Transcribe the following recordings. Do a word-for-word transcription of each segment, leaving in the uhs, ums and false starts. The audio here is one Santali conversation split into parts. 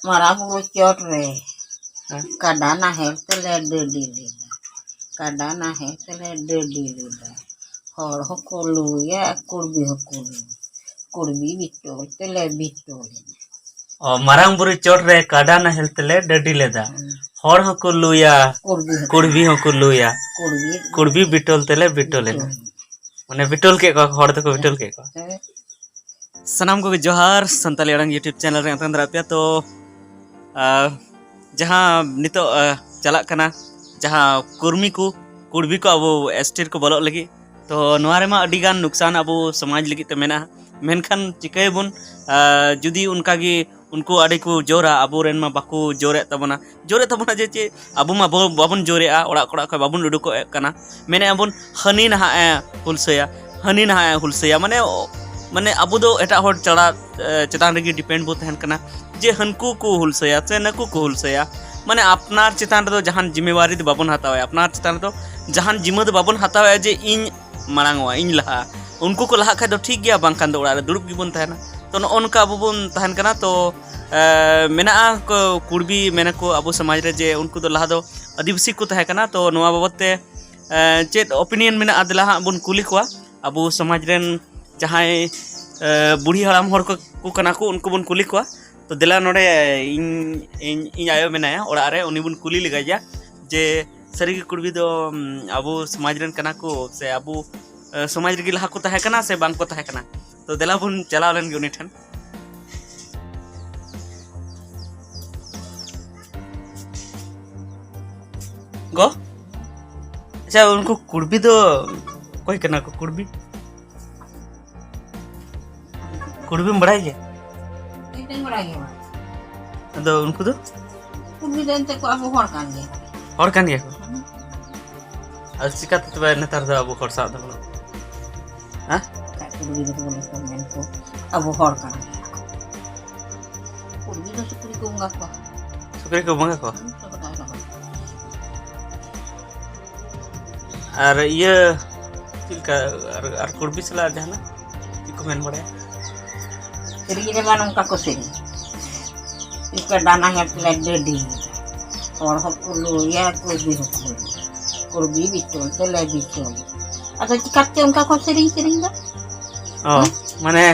ᱢᱟᱨᱟᱝ ᱵᱩᱨᱩ ᱪᱚᱴ ᱨᱮ ᱦᱮᱸ᱾ ᱠᱟᱰᱟ ᱱᱟᱦᱮᱞ ᱛᱮᱞᱮ ᱰᱟᱹᱰᱤ ᱞᱮᱫᱟ᱾ ᱠᱟᱰᱟ ᱱᱟᱦᱮᱞ ᱛᱮᱞᱮ ᱰᱟᱹᱰᱤ ᱞᱮᱫᱟ᱾ ᱦᱚᱲ ᱦᱚᱸᱠᱚ ᱞᱩᱭᱟ, ᱠᱩᱲᱵᱤ ᱦᱚᱸᱠᱚ ᱞᱩᱭᱟ᱾ ᱠᱩᱲᱵᱤ ᱵᱤᱴᱚᱞ ᱛᱮᱞᱮ ᱵᱤᱴᱚᱞ ᱮᱱᱟ᱾ ᱚ, ᱢᱟᱨᱟᱝ ᱵᱩᱨᱩ ᱪᱚᱴ ᱨᱮ ᱠᱟᱰᱟ ᱱᱟᱦᱮᱞ ᱛᱮᱞᱮ ᱰᱟᱹᱰᱤ ᱞᱮᱫᱟ᱾ ᱦᱮᱸ᱾ ᱦᱚᱲ ᱦᱚᱸᱠᱚ ᱞᱩᱭᱟ, ᱠᱩᱲᱵᱤ ᱦᱚᱸᱠᱚ ᱠᱩᱲᱵᱤ ᱦᱚᱸᱠᱚ ᱞᱩᱭᱟ᱾ ᱠᱩᱲᱵᱤ ᱠᱩᱲᱵᱤ ᱵᱤᱴᱚᱞ ᱛᱮᱞᱮ ᱵᱤᱴᱚᱞ ᱮᱱᱟ᱾ ᱵᱤᱴᱚᱞ᱾ ᱢᱟᱱᱮ ᱵᱤᱴᱚᱞ ᱠᱮᱫ ᱠᱚᱣᱟ ᱠᱚ, ᱦᱚᱲ ᱫᱚᱠᱚ ᱵᱤᱴᱚᱞ ᱠᱮᱫ ᱠᱚᱣᱟ᱾ ᱦᱮᱸ᱾ ᱥᱟᱱᱟᱢ ᱠᱚᱜᱮ ᱡᱚᱦᱟᱨ, ᱥᱟᱱᱛᱟᱞᱤ ᱟᱲᱟᱝ YouTube ᱪᱮᱱᱮᱞ ᱨᱮ ᱟᱛᱟᱝ ᱫᱟᱨᱟᱢ ᱯᱮᱭᱟ᱾ ᱛᱚ, ᱟᱨ ᱡᱟᱦᱟᱸ ᱱᱤᱛᱚᱜ, ᱟᱨ, ᱪᱟᱞᱟᱜ ᱠᱟᱱᱟ, ᱡᱟᱦᱟᱸ ᱠᱩᱨᱢᱤ ᱠᱚ, ᱠᱩᱲᱵᱤ ᱠᱚ ᱟᱵᱚ ᱮᱥ ᱴᱤ ᱨᱮᱠᱚ ᱵᱚᱞᱚᱜ ᱞᱟᱹᱜᱤᱫ, ᱛᱚ ᱱᱚᱣᱟ ᱨᱮᱢᱟ ᱟᱹᱰᱤ ᱜᱟᱱ ᱱᱩᱠᱥᱟᱱ ᱟᱵᱚ ᱥᱚᱢᱟᱡᱽ ᱞᱟᱹᱜᱤᱫ ᱛᱮ ᱢᱮᱱᱟᱜᱼᱟ᱾ ᱢᱮᱱᱠᱷᱟᱱ ᱪᱤᱠᱟᱹᱭᱟᱵᱚᱱ, ᱟᱨ, ᱡᱩᱫᱤ ᱚᱱᱠᱟ ᱜᱮ ᱩᱱᱠᱩ ᱟᱹᱰᱤ ᱠᱚ ᱡᱳᱨᱟ, ᱟᱵᱚᱨᱮᱱ ᱢᱟ ᱵᱟᱠᱚ ᱡᱳᱨᱮᱫ ᱛᱟᱵᱚᱱᱟ᱾ ᱡᱳᱨᱮᱫ ᱛᱟᱵᱚᱱᱟ ᱡᱮ ᱪᱮᱫ? ᱟᱵᱚ ᱢᱟ ᱵᱟᱵᱚ-, ᱵᱟᱵᱚᱱ ᱡᱳᱨᱮᱜᱼᱟ, ᱚᱲᱟᱜ ᱚᱲᱟᱜ ᱠᱷᱚᱱ ᱵᱟᱵᱚᱱ ᱩᱰᱩᱠᱚᱜ ᱠᱟᱱᱟ᱾ ᱢᱮᱱᱮᱫᱼᱟ ᱵᱚᱱ, ᱦᱟᱹᱱᱤ ᱱᱟᱦᱟᱜ ᱮ ᱦᱩᱞᱥᱟᱹᱭᱟ, ᱦᱟᱹᱱᱤ ᱱᱟᱦᱟᱜ ᱮ ᱦᱩᱞᱥᱟᱹᱭᱟ, ᱢᱟᱱᱮ, ᱢᱟᱱᱮ ᱟᱵᱚ ᱫᱚ ᱮᱴᱟᱜ ᱦᱚᱲ ᱪᱟᱞᱟᱜ, ᱮ, ᱪᱮᱛᱟᱱ ᱨᱮᱜᱮ ᱰᱤᱯᱮᱱᱰ ᱵᱚ ᱛᱟᱦᱮᱱ ᱠᱟᱱᱟ, ᱡᱮ ᱦᱟᱹᱱᱠᱩ ᱠᱚ ᱦᱩᱞᱥᱟᱹᱭᱟ ᱥᱮ ᱱᱟᱹᱠᱩ ᱠᱚ ᱦᱩᱞᱥᱟᱹᱭᱟ᱾ ᱢᱟᱱᱮ ᱟᱯᱱᱟᱨ ᱪᱮᱛᱟᱱ ᱨᱮᱫᱚ ᱡᱟᱦᱟᱱ ᱡᱤᱢᱢᱮᱣᱟᱨᱤ ᱫᱚ ᱵᱟᱵᱚᱱ ᱦᱟᱛᱟᱣᱟ, ᱟᱯᱱᱟᱨ ᱪᱮᱛᱟᱱ ᱨᱮᱫᱚ ᱡᱟᱦᱟᱱ ᱡᱤᱢᱟᱹ ᱫᱚ ᱵᱟᱵᱚᱱ ᱦᱟᱛᱟᱣᱟ ᱡᱮ ᱤᱧ ᱢᱟᱲᱟᱝ ᱚᱜᱼᱟ, ᱤᱧ ᱞᱟᱦᱟᱜᱼᱟ᱾ ᱩᱱᱠᱩ ᱠᱚ ᱞᱟᱦᱟᱜ ᱠᱷᱟᱡ ᱫᱚ ᱴᱷᱤᱠ ᱜᱮᱭᱟ, ᱵᱟᱝᱠᱷᱟᱱ ᱫᱚ ᱚᱲᱟᱜ ᱨᱮ ᱫᱩᱲᱩᱵ ᱜᱮᱵᱚᱱ ᱛᱟᱦᱮᱱᱟ᱾ ᱛᱚ, ᱱᱚᱜᱼᱚ ᱱᱚᱝᱠᱟ ᱟᱵᱚ ᱵᱚᱱ ᱛᱟᱦᱮᱱ ᱠᱟᱱᱟ᱾ ᱛᱚ, ᱮ, ᱢᱮᱱᱟᱜᱼᱟ ᱠᱚ ᱠᱩᱲᱵᱤ, ᱢᱮᱱᱟᱠᱚ ᱟᱵᱚ ᱥᱚᱢᱟᱡᱽ ᱨᱮ ᱡᱮ ᱩᱱᱠᱩ ᱫᱚ ᱞᱟᱦᱟ ᱫᱚ ᱟᱹᱫᱤᱵᱟᱹᱥᱤ ᱠᱚ ᱛᱟᱦᱮᱸ ᱠᱟᱱᱟ᱾ ᱛᱚ, ᱱᱚᱣᱟ ᱵᱟᱵᱚᱫ ᱛᱮ, ᱮ, ᱪᱮᱫ ᱚᱯᱤᱱᱤᱭᱚᱱ ᱢᱮᱱᱟᱜᱼᱟ, ᱫᱮᱞᱟ ᱦᱟᱸᱜ ᱵᱚᱱ ᱠᱩᱞᱤ ᱠᱚᱣᱟ᱾ ᱟᱵᱚ ᱥᱚᱢᱟᱡᱽ ᱨᱮᱱ ᱡᱟᱦᱟᱸᱭ, ᱮ, ᱵᱩᱲᱦᱤ ᱦᱟᱲᱟᱢ ᱦᱚᱲ ᱠᱚ, ᱠᱚ ᱠᱟᱱᱟ ᱠᱚ, ᱩᱱᱠᱩ ᱵᱚᱱ ᱠᱩᱞᱤ ᱠᱚᱣᱟ᱾ ᱛᱚ, ᱫᱮᱞᱟ ᱱᱚᱰᱮ ᱤᱧ, ᱤᱧ, ᱤᱧ ᱟᱭᱳ ᱢᱮᱱᱟᱭᱟ ᱚᱲᱟᱜ ᱨᱮ, ᱩᱱᱤ ᱵᱚᱱ ᱠᱩᱞᱤ ᱞᱮᱜᱟᱭᱟ ᱡᱮ ᱥᱟᱹᱨᱤᱜᱮ ᱠᱩᱲᱵᱤ ᱫᱚ, ᱩᱢ, ᱟᱵᱚ ᱥᱚᱢᱟᱡᱽ ᱨᱮᱱ ᱠᱟᱱᱟ ᱠᱚ ᱥᱮ ᱟᱵᱚ, ᱮ, ᱥᱚᱢᱟᱡᱽ ᱨᱮᱜᱮ ᱞᱟᱦᱟ ᱠᱚ ᱛᱟᱦᱮᱸ ᱠᱟᱱᱟ ᱥᱮ ᱵᱟᱝ ᱠᱚ ᱛᱟᱦᱮᱸ ᱠᱟᱱᱟ? ᱛᱚ, ᱫᱮᱞᱟ ᱵᱚᱱ ᱪᱟᱞᱟᱣ ᱞᱮᱱ ᱜᱮ ᱩᱱᱤ ᱴᱷᱮᱱ᱾ ᱜᱚ, ᱟᱪᱪᱷᱟ, ᱩᱱᱠᱩ ᱠᱩᱲᱵᱤ ᱫᱚ ᱚᱠᱚᱭ ᱠᱟᱱᱟ ᱠᱚ ᱠᱩᱲᱵᱤ? ᱠᱩᱲᱵᱤᱢ ᱵᱟᱲᱟᱭ ᱜᱮᱭᱟ? ᱤᱧ ᱫᱚᱧ ᱵᱟᱲᱟᱭ ᱜᱮᱭᱟ᱾ ᱟᱫᱚ ᱩᱱᱠᱩ ᱫᱚ? ᱠᱩᱲᱵᱤ ᱫᱚ ᱮᱱᱛᱮ ᱠᱚ ᱟᱵᱚ ᱦᱚᱲ ᱠᱟᱱ ᱜᱮᱭᱟ᱾ ᱦᱚᱲ ᱠᱟᱱ ᱜᱮᱭᱟ ᱠᱚ? ᱦᱩᱸ᱾ ᱟᱨ ᱪᱤᱠᱟᱹᱛᱮ ᱛᱚᱵᱮ ᱱᱮᱛᱟᱨ ᱫᱚ ᱟᱵᱚ ᱦᱚᱲ ᱥᱟᱶ ᱫᱚ ᱵᱟᱹᱱᱩᱜ? ᱦᱮᱸ? ᱮᱴᱟᱜ ᱠᱩᱲᱵᱤ ᱫᱚᱠᱚ ᱵᱚᱞᱮ ᱠᱚ ᱢᱮᱱ ᱠᱚ ᱟᱵᱚ ᱦᱚᱲ ᱠᱟᱱ ᱜᱮᱭᱟ᱾ ᱠᱩᱲᱵᱤ ᱫᱚ ᱥᱩᱠᱨᱤ ᱠᱚ ᱵᱚᱸᱜᱟ ᱠᱚᱣᱟ᱾ ᱥᱩᱠᱨᱤ ᱠᱚ ᱵᱚᱸᱜᱟ ᱠᱚᱣᱟ? ᱦᱩᱸ, ᱥᱚᱦᱨᱟᱭ ᱨᱮᱦᱚᱸ᱾ ᱟᱨ ᱤᱭᱟᱹ, ᱪᱮᱫ ᱞᱮᱠᱟ, ᱟᱨ, ᱟᱨ ᱠᱩᱲᱵᱤ ᱥᱟᱞᱟᱜ ᱡᱟᱦᱟᱱᱟᱜ ᱪᱮᱫ ᱠᱚ ᱢᱮᱱ ᱵᱟᱲᱟᱭᱟ? ᱥᱮᱨᱮᱧ ᱨᱮᱢᱟ ᱱᱚᱝᱠᱟ ᱠᱚ ᱥᱮᱨᱮᱧ᱾ ᱠᱟᱰᱟ ᱱᱟᱦᱮᱞ ᱛᱮᱞᱮ ᱰᱟᱹᱰᱤ᱾ ᱦᱚᱲ ᱦᱚᱸᱠᱚ ᱞᱩᱭᱟ, ᱠᱩᱲᱵᱤ ᱦᱚᱸᱠᱚ ᱞᱩᱭᱟ᱾ ᱠᱩᱲᱵᱤ ᱵᱤᱴᱚᱞ ᱛᱮᱞᱮ ᱵᱤᱴᱚᱞ᱾ ᱟᱫᱚ ᱪᱤᱠᱟᱹᱛᱮ ᱚᱱᱠᱟ ᱠᱚ ᱥᱮᱨᱮᱧ ᱥᱮᱨᱮᱧ ᱫᱟ? ᱚ, ᱦᱮᱸ? ᱢᱟᱱᱮ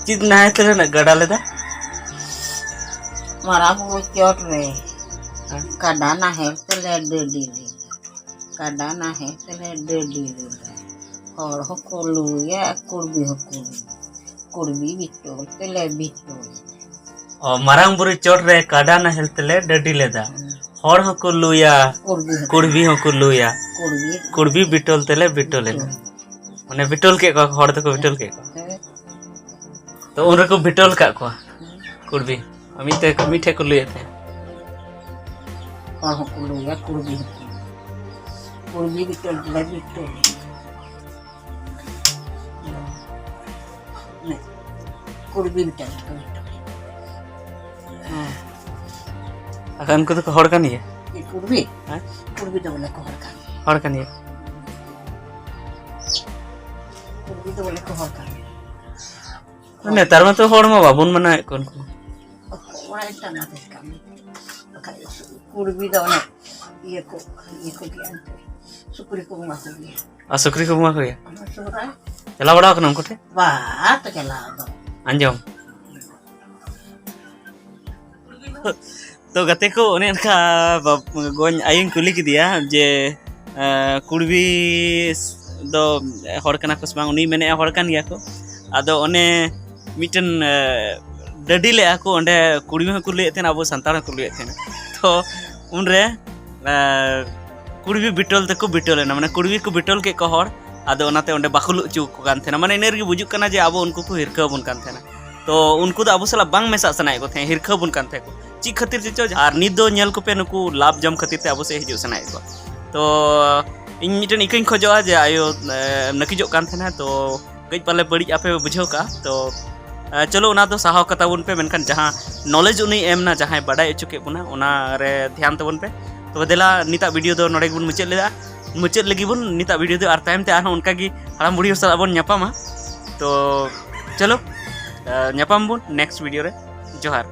ᱪᱮᱫ ᱱᱟᱦᱮᱞ ᱛᱮᱞᱮ ᱜᱟᱰᱟ ᱞᱮᱫᱟ? ᱢᱟᱨᱟᱝ ᱵᱩᱨᱩ ᱪᱚᱴ ᱨᱮ ᱦᱮᱸ᱾ ᱠᱟᱰᱟ ᱱᱟᱦᱮᱞ ᱛᱮᱞᱮ ᱰᱟᱹᱰᱤ ᱞᱮᱫᱟ᱾ ᱠᱟᱰᱟ ᱱᱟᱦᱮᱞ ᱛᱮᱞᱮ ᱰᱟᱹᱰᱤ ᱞᱮᱫᱟ᱾ ᱦᱚᱲ ᱦᱚᱸᱠᱚ ᱞᱩᱭᱟ, ᱠᱩᱲᱵᱤ ᱦᱚᱸᱠᱚ ᱞᱩᱭᱟ᱾ ᱠᱩᱲᱵᱤ ᱵᱤᱴᱚᱞ ᱛᱮᱞᱮ ᱵᱤᱴᱚᱞ᱾ ᱚ, ᱢᱟᱨᱟᱝ ᱵᱩᱨᱩ ᱪᱚᱴ ᱨᱮ ᱠᱟᱰᱟ ᱱᱟᱦᱮᱞ ᱛᱮᱞᱮ ᱰᱟᱹᱰᱤ ᱞᱮᱫᱟ᱾ ᱦᱮᱸ᱾ ᱦᱚᱲ ᱦᱚᱸᱠᱚ ᱞᱩᱭᱟ, ᱠᱩᱲᱵᱤ ᱦᱚᱸᱠᱚ ᱠᱩᱲᱵᱤ ᱦᱚᱸᱠᱚ ᱞᱩᱭᱟ᱾ ᱠᱩᱲᱵᱤ᱾ ᱠᱩᱲᱵᱤ ᱵᱤᱴᱚᱞ ᱛᱮᱞᱮ ᱵᱤᱴᱚᱞ ᱮᱱᱟ᱾ ᱵᱤᱴᱚᱞ᱾ ᱢᱟᱱᱮ ᱵᱤᱴᱚᱞ ᱠᱮᱫ ᱠᱚᱣᱟ ᱠᱚ, ᱦᱚᱲ ᱫᱚᱠᱚ ᱵᱤᱴᱚᱞ ᱠᱮᱫ ᱠᱚᱣᱟ᱾ ᱦᱮᱸ᱾ ᱛᱚ ᱩᱱ ᱨᱮᱠᱚ ᱵᱤᱴᱚᱞ ᱠᱟᱜ ᱠᱚᱣᱟ᱾ ᱦᱮᱸ᱾ ᱠᱩᱲᱵᱤ᱾ ᱢᱤᱫᱴᱮᱡ, ᱢᱤᱫᱴᱷᱮᱡ ᱠᱚ ᱞᱩᱭᱮᱫ ᱛᱟᱦᱮᱸᱫ᱾ ᱦᱚᱲ ᱦᱚᱸᱠᱚ ᱞᱩᱭᱟ, ᱠᱩᱲᱵᱤ ᱦᱚᱸᱠᱚ ᱞᱩᱭᱟ᱾ ᱠᱩᱲᱵᱤ ᱵᱤᱴᱚᱞ ᱛᱮᱞᱮ ᱵᱤᱴᱚᱞ ᱮᱱᱟ᱾ ᱦᱮᱸ᱾ ᱠᱩᱲᱵᱤ ᱵᱤᱴᱚᱞ ᱛᱮᱠᱚ ᱵᱤᱴᱚᱞ ᱮᱱᱟ᱾ ᱦᱮᱸ᱾ ᱟᱠᱷᱟᱱ ᱩᱱᱠᱩ ᱫᱚᱠᱚ ᱦᱚᱲ ᱠᱟᱱ ᱜᱮᱭᱟ? ᱪᱮᱫ ᱠᱩᱲᱵᱤ? ᱦᱮᱸ? ᱠᱩᱲᱵᱤ ᱫᱚ ᱵᱚᱞᱮ ᱠᱚ ᱦᱚᱲ ᱠᱟᱱ ᱜᱮᱭᱟ᱾ ᱦᱚᱲ ᱠᱟᱱ ᱜᱮᱭᱟ᱾ ᱠᱩᱲᱵᱤ ᱫᱚ ᱵᱚᱞᱮ ᱠᱚ ᱦᱚᱲ ᱠᱟᱱ ᱜᱮᱭᱟ᱾ ᱱᱮᱛᱟᱨ ᱢᱟᱛᱚ ᱦᱚᱲ ᱢᱟ ᱵᱟᱵᱚᱱ ᱢᱟᱱᱟᱣᱮᱫ ᱠᱚᱣᱟ ᱩᱱᱠᱩ᱾ ᱚᱱᱟ ᱮᱴᱟᱜ ᱱᱟᱛᱮ ᱠᱟᱹᱢᱤ᱾ ᱵᱟᱠᱷᱟᱡ ᱠᱩᱲᱵᱤ ᱫᱚ ᱚᱱᱮ ᱤᱭᱟᱹ ᱠᱚ, ᱤᱭᱟᱹ ᱠᱚ ᱜᱮᱭᱟ ᱮᱱᱛᱮ᱾ ᱥᱩᱠᱨᱤ ᱠᱚ ᱵᱚᱸᱜᱟ ᱠᱚ ᱜᱮᱭᱟ᱾ ᱟᱨ ᱥᱩᱠᱨᱤ ᱠᱚ ᱵᱚᱸᱜᱟ ᱠᱚ ᱜᱮᱭᱟ? ᱚᱱᱟ ᱥᱚᱦᱨᱟᱭ᱾ ᱪᱟᱞᱟᱣ ᱵᱟᱲᱟ ᱟᱠᱟᱱᱟᱢ ᱩᱱᱠᱩ ᱴᱷᱮᱱ? ᱵᱟ, ᱛᱚ ᱪᱟᱞᱟᱣ ᱫᱚ᱾ ᱟᱸᱡᱚᱢ᱾ ᱛᱚ ᱜᱟᱛᱮ ᱠᱚ, ᱚᱱᱮ ᱚᱱᱠᱟ ᱵᱟᱵ-, ᱜᱚᱧ ᱟᱭᱳᱧ ᱠᱩᱞᱤ ᱠᱮᱫᱮᱭᱟ ᱡᱮ, ᱮᱸ, ᱠᱩᱲᱵᱤ ᱫᱚ ᱦᱚᱲ ᱠᱟᱱᱟ ᱠᱚ ᱥᱮ ᱵᱟᱝ? ᱩᱱᱤᱭ ᱢᱮᱱᱮᱫᱼᱟ ᱦᱚᱲ ᱠᱟᱱ ᱜᱮᱭᱟ ᱠᱚ᱾ ᱟᱫᱚ ᱚᱱᱮ ᱢᱤᱫᱴᱮᱱ, ᱮᱸ, ᱰᱟᱹᱰᱤ ᱞᱮᱫᱼᱟ ᱠᱚ, ᱚᱸᱰᱮ ᱠᱩᱲᱵᱤ ᱦᱚᱸᱠᱚ ᱞᱟᱹᱭᱮᱫ ᱛᱟᱦᱮᱱᱟ, ᱟᱵᱚ ᱥᱟᱱᱛᱟᱲ ᱦᱚᱸᱠᱚ ᱞᱟᱹᱭᱮᱫ ᱛᱟᱦᱮᱱᱟ᱾ ᱛᱚ ᱩᱱᱨᱮ, ᱮᱸ, ᱠᱩᱲᱵᱤ ᱵᱤᱴᱚᱞ ᱛᱮᱠᱚ ᱵᱤᱴᱚᱞ ᱮᱱᱟ, ᱢᱟᱱᱮ ᱠᱩᱲᱵᱤ ᱠᱚ ᱵᱤᱴᱚᱞ ᱠᱮᱫ ᱠᱚ ᱦᱚᱲ, ᱟᱫᱚ ᱚᱱᱟᱛᱮ ᱚᱸᱰᱮ ᱵᱟᱠᱚ ᱞᱩᱜ ᱦᱚᱪᱚ ᱟᱠᱚ ᱠᱟᱱ ᱛᱟᱦᱮᱱᱟ᱾ ᱢᱟᱱᱮ ᱤᱱᱟᱹ ᱨᱮᱜᱮ ᱵᱩᱡᱩᱜ ᱠᱟᱱᱟ ᱡᱮ ᱟᱵᱚ ᱩᱱᱠᱩ ᱠᱚ ᱦᱤᱨᱠᱟᱹ ᱟᱵᱚᱱ ᱠᱟᱱ ᱛᱟᱦᱮᱱᱟ᱾ ᱛᱚ ᱩᱱᱠᱩ ᱫᱚ ᱟᱵᱚ ᱥᱟᱞᱟᱜ ᱵᱟᱝ ᱢᱮᱥᱟᱜ ᱥᱟᱱᱟᱭᱮᱫ ᱠᱚ ᱛᱟᱦᱮᱸᱫ, ᱦᱤᱨᱠᱷᱟᱹ ᱵᱚᱱ ᱠᱟᱱ ᱛᱟᱦᱮᱸᱫ ᱠᱚ᱾ ᱪᱮᱫ ᱠᱷᱟᱹᱛᱤᱨ ᱪᱚ, ᱟᱨ ᱱᱤᱛ ᱫᱚ ᱧᱮᱞ ᱠᱚᱯᱮ, ᱱᱩᱠᱩ ᱞᱟᱵᱷ ᱡᱚᱢ ᱠᱷᱟᱹᱛᱤᱨ ᱛᱮ ᱟᱵᱚ ᱥᱮᱫ ᱦᱤᱡᱩᱜ ᱥᱟᱱᱟᱭᱮᱫ ᱠᱚᱣᱟ᱾ ᱛᱚ ᱤᱧ ᱢᱤᱫᱴᱮᱱ ᱤᱠᱟᱹᱧ ᱠᱷᱚᱡᱚᱜᱼᱟ ᱡᱮ ᱟᱭᱳ, ᱮ, ᱱᱟᱹᱠᱤᱡᱚᱜ ᱠᱟᱱ ᱛᱟᱦᱮᱱᱟ, ᱛᱚ ᱠᱟᱹᱡ ᱯᱟᱞᱮ ᱵᱟᱹᱲᱤᱡ ᱟᱯᱮ ᱯᱮ ᱵᱩᱡᱷᱟᱹᱣ ᱠᱟᱜᱼᱟ᱾ ᱛᱚ, ᱮ, ᱪᱚᱞᱚ, ᱚᱱᱟ ᱫᱚ ᱥᱟᱦᱟᱣ ᱠᱟᱛᱟ ᱵᱚᱱ ᱯᱮ, ᱢᱮᱱᱠᱷᱟᱱ ᱡᱟᱦᱟᱸ knowledge ᱩᱱᱤᱭ ᱮᱢ ᱱᱟ, ᱡᱟᱦᱟᱸᱭ ᱵᱟᱰᱟᱭ ᱦᱚᱪᱚ ᱠᱮᱫ ᱵᱚᱱᱟ, ᱚᱱᱟ ᱨᱮ ᱫᱷᱮᱭᱟᱱ ᱛᱟᱵᱚᱱ ᱯᱮ᱾ ᱛᱚᱵᱮ ᱫᱮᱞᱟ, ᱱᱤᱛᱟᱜ video ᱫᱚ ᱱᱚᱰᱮ ᱜᱮᱵᱚᱱ ᱢᱩᱪᱟᱹᱫ ᱞᱮᱫᱟ, ᱢᱩᱪᱟᱹᱫ ᱞᱟᱹᱜᱤᱫ ᱵᱚᱱ ᱱᱤᱛᱟᱜ video ᱫᱚ, ᱟᱨ ᱛᱟᱭᱚᱢ ᱛᱮ ᱟᱨᱦᱚᱸ ᱚᱱᱠᱟ ᱜᱮ ᱦᱟᱲᱟᱢ ᱵᱩᱲᱦᱤ ᱦᱚᱲ ᱥᱟᱞᱟᱜ ᱵᱚᱱ ᱧᱟᱯᱟᱢᱟ᱾ ᱛᱚ ᱪᱚᱞᱚ, ᱮ, ᱧᱟᱯᱟᱢ ᱵᱚᱱ next video ᱨᱮ᱾ ᱡᱚᱦᱟᱨ᱾